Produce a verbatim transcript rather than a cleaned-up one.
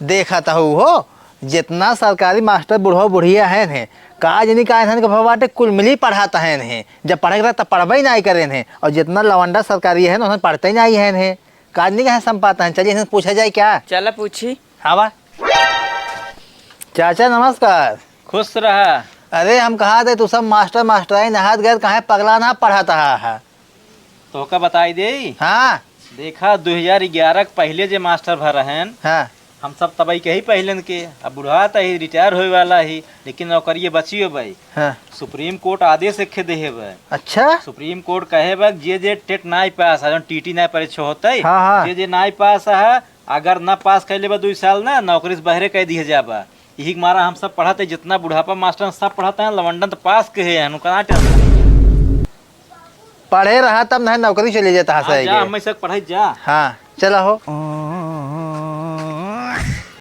देखत हऊ हो, जितना सरकारी मास्टर बुढ़वा बुढ़िया हैं ने, का जनी का इन्हन के भवा बाटे, कुल मिली पढ़ात हैं ने। जब पढ़े के रहे तब पढ़बे ही नाई करें ने, और जितना लवंडा सरकारी हैं, उन्हन पढ़ते ही नाई हैं ने। का जनी का है संपात हैं, चलिए इन्हन पूछा जाए क्या? चला पूछी। हाँ बा। चाचा नमस्कार। खुश रहा। अरे हम कहा थे तू सब मास्टर मास्टराइन नहात गए, काहे पगला ना पढ़ात हा है? तोहका बताई दे। हाँ। देखा, दो हज़ार ग्यारह के पहिले जे मास्टर भर रहन, हाँ। हम सब तबई के ही पहिलन के, अब बुढ़ा त ही, रिटायर होए वाला ही, लेकिन नौकरिये बचियो बई। हाँ। सुप्रीम कोर्ट आदेश एखे देहे बा। अच्छा? सुप्रीम कोर्ट कहे बा, जे जे टेट नाई पास है, जौन टीटी नाई परीक्षा होते, हाँ, हाँ। जे जे नाई पास है, अगर ना पास कैले बा दुई साल ना, नौकरी से बहरे कह दिए जाबा। यही के मारा हम सब पढ़त है, जितना बुढ़ापा मास्टर सब पढ़त हैं, लवंडन तो पास के हैं, उनका ना टेंशन। पढ़े रहा तब नहीं नौकरी चले जाता है, हाँ, सही जा, के। हमें सब पढ़ाई जा। हाँ, चला हो।